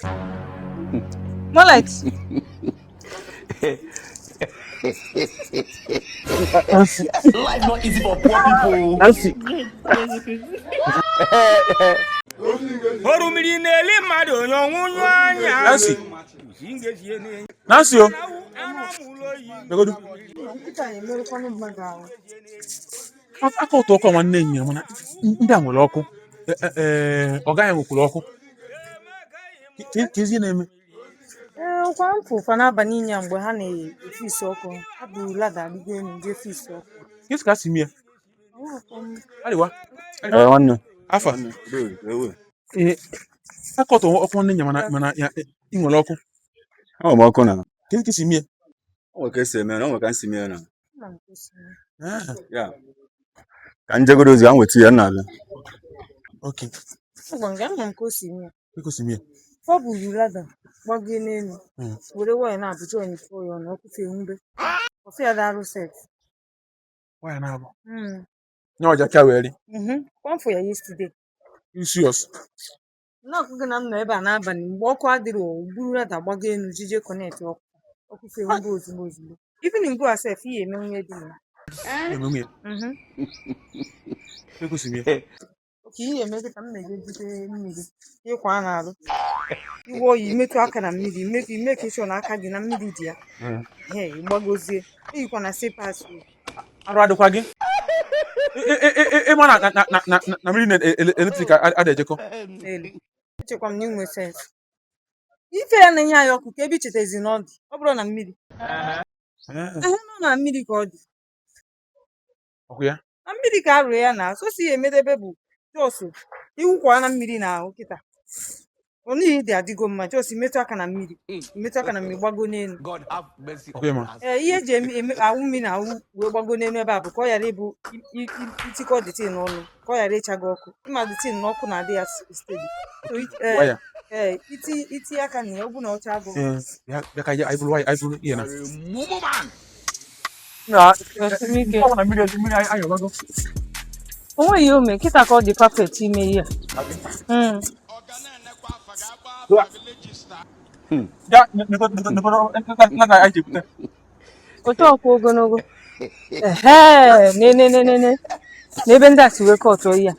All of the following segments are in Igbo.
Moonlight. Life not easy for poor people. Nancy. Orumiri na-eli mmadụ onye ọnwụnyụ anya. Nancy. Nancy o. Begodu. Aka ụtọ ọkụ nwanne enyi ya, mana ndị a nwere ọkụ. Ọ gaghị nwekwuru ọkụ. Ka ezi na-eme. Ee, ọkwa m fụ fa n'abalị ịnya mgbe ha na-efisi ọkụ. Ha buru ladder rigo elu jee fisi ọkụ. Ka ka si mie. Arịwa. Ee, nwanne. Afa. Ee, aka ụtọ ọkụ nwanne enyi ya, mana ya ị nwere ọkụ. Ọ bụ ọkụ na. Ka esi mie. O nwere ka esi eme na o nwere ka m si mee na. Ama m ka o si mee. Ah, Ya. Ka m jegodo ozi ka m weta ya nna abịa. okay. Agwa m gị, ama m ka o si mee. Ka si mie. Ọ buru ladder gbago n'elu were waya na-abụ join fọ ya ọnụ ọkụ enwube. Ọfụ ya darụ set. Waya na-abụ. Mm. Nye ọja ka wee ri. Kwa m fụ ya yesterday. You serious? Na-akwụ gị na m nọ ebe a n'abalị mgbe ọkụ adịrị, o buru ladder gbago elu jije connect ọkụ. Ọkụ enwube ozugbo ozugbo. Even ngụ sef ihe eme nwunye dị na. Eme nwunye. Mhm. Ka si mie. Oke ihe eme dị ka m na-eje bute mmiri ịkwa a na-arụ. Iwe oyi imetụ aka na mmiri, imetụ ime ka ịchọ na aka gị na mmiri dị ya. He, ịgbagozie. Eyikwa na slippers o. Arụ adịkwa gị. Ịma na mmiri na electric ada ejekọ. Elu. Echekwa m na inwe sense. Ife ya na-enye anyị ọkụ ka ebe ichetezi na ọ dị. Ọ bụrụ na mmiri. Ehe, nọ na mmiri ka ọ dị. Ọkụ ya. Na mmiri ka arụ ya na sosi ya emedebe bụ just iwukwa na mmiri na ahụ kịta. Ọ n'ihi dị adịgo mma, just imetụ aka na mmiri. Imetụ aka na mmiri gbago n'elu. God have mercy Ọkụ ya on ma. us. Ee, ihe eji eme awụ mmiri na awụ wee gbago n'elu ebe a bụ ka ọ ghara ịbụ itikọ the thing ọnụ, ka ọ ghara ịcha gị ọkụ. Ịma the thing na ọkụ na-adị ya steady. So, ee, Waya. ee, iti aka na ya, ọ bụ na ọ chaa gị ọkụ. Ee, bịa ka anyị bụrụ waya, anyị bụrụ ihe na. Mumu man. Na Ike. ọ na mmiri anyị ọgbago. O nweghị ihe o mee kịta ka ọ dị perfect ime ihe a. Ya na anyị ji ebute. Otu ọkwa ogologo. Ehe, ne ne ne ne ne. N'ebe ndị a si wee kọtụọ ihe a.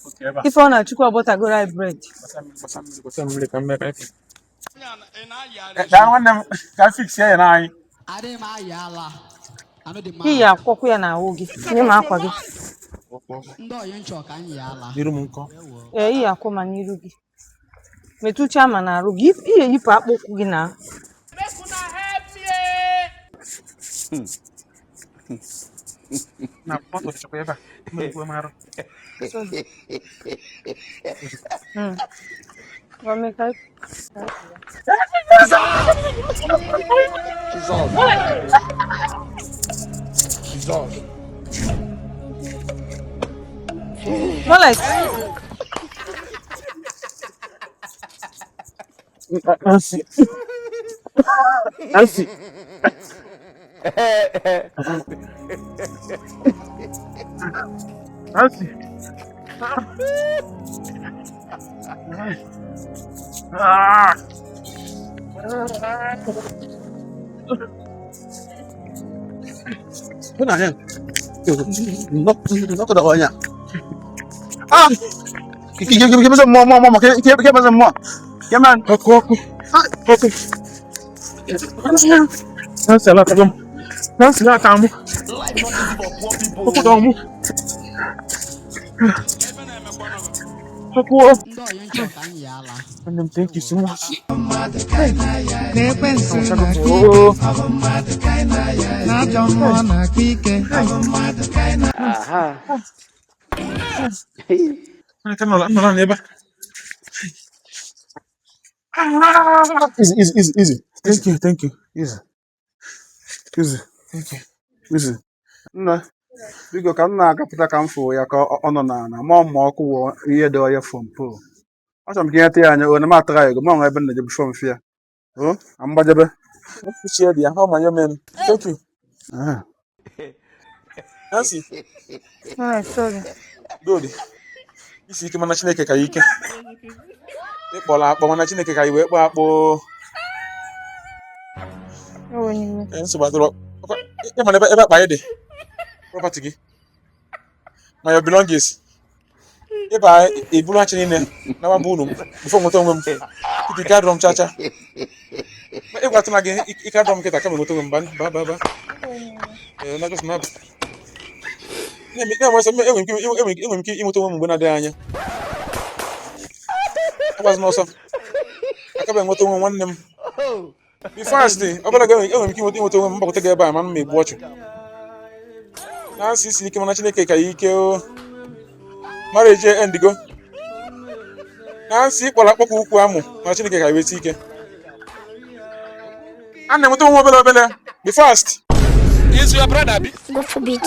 Okay, ebe a. Ife ọ na-achukwu ọbọtagoro anyị bread. Gbasa mmiri, gbasa mmiri, gbasa mmiri ka m mee ka anyị. Daa nwanne m ka m fix ya na anyị. Adịghị m aya ala. I no dey Iyi mad. akwọkwụ ya n'ahụ gị. Nye m akwa gị. Ndị ọyị nchọ ka m yi ala. N'iru m nkọ. Ee, iyi akwọ ma n'iru gị. Metụcha ma n'arụ gị. Iyi eyipụ akpụ ụkwụ gị na. Na moto dịchakwa ebe a. Mmiri kwuo m arụ. Ngwa mee ka Jesus. Jesus. Moonlight. Nancy. Nancy. Nancy. Ah. Thế nào nhỉ? Nó có đầu nhỉ? À! Cái cái mò mò mò cái mò. Cái mà Ọkụ ọkụ. Ọkụ. Nancy alatago m. Nancy na-ata mụ. Life not easy for poor people. Ọkụ dọ mụ. Ọkụ. Ndị ọyị nchọ ka m yi ala. Nwanne m, thank you so much. Na-ekwensu Anwụchago m. na-akpa Oo. ike na ajọ mmụọ na-akpa ike. Nwanne, ka m nọrọ n'ebe a. Easy, easy, easy, easy. Thank you, thank you. Easy. Easy. Thank you. Easy. Nna, biko ka m na-agapụta ka m fụ ya ka ọ nọ n'ala mụọ mma ọkụ wụọ ihe dị ọya from pole. Achọrọ m ka ihe ya anya o na m atara ya ego ma ọ ebe m na-eje before m fịa. O, ka m gbajebe. Uche dị ya, ọ ma ya mere. Thank you. Ah. Nancy, Alright, sorry. dodi. Isi ike mana Chineke ka ya ike. Ịkpọrọ akpọ mana Chineke ka anyị wee kpọọ akpọ. Ewe n'iwe. Ee, nsogbu adịrọ. Ị ma na ebe akpa anyị dị, property gị ma your belongings, ịba eburu ha niile na bụ unu before nweta onwe m tupu ike adọrọ m chacha. Ịgwa na gị ike adọrọ m kịta kama nweta onwe m. Ba ba ba ba. Ee, na just na enwere m ike inweta onwe m mgbe na-adịghị anya. Agbazi n'ọsọ akaba enweta onwe m, nwanne m. Be fast. Ọbụla gị enwere m ike inweta onwe m, mgbakwute gị ebe a ma m egbu ọchụ na-asị isi ike, mana Chineke ka ya ike o. Marriage endigo na-asị ịkpọrọ akpọkọ ukwu amụ, mana Chineke ka ya weta ike. A na-enweta onwe obere obere. Be fast. Is your brother? God forbid.